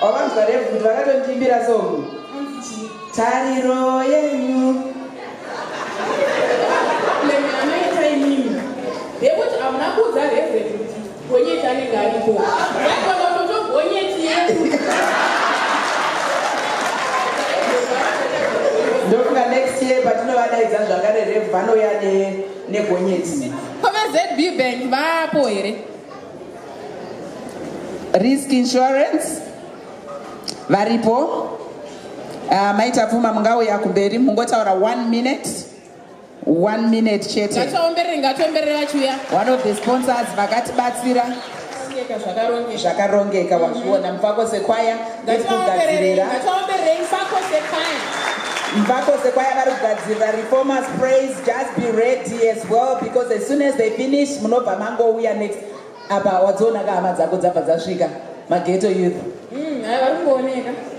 Wavanzwa Rev kuti vakatondiimbira song. Tariro yenyu. Problem yamaita imimi ndeyekuti hamuna kuudza Reverend kuti gonyeti anenge aripo. Vaigona kutoto gonyeti yedu. Ndofunga next year patinovadaidza zvakare Rev vanouya negonyeti. Ko veZB Bank vapo here? Risk Insurance varipo. Maita Pfuma, mungauya kumberi mungotaura one minute, one minute chete. Ngatiomberere, ngatiomberere vachiuya. One of the sponsors vakatibatsira. Rongeka, zvakarongeka. Zvakarongeka, wazviona. Mufakose Kwaya iri kugadzirira. Ngatiombererei Mufakose Kwaya. Mufakose Kwaya vari kugadzirira Reformers Praise. Just be ready as well, because as soon as they finish, munobva mangouya next. Apa wadziona ka hama dzako dzabva dzasvika, maghetto youth. Hai, vari kungooneka.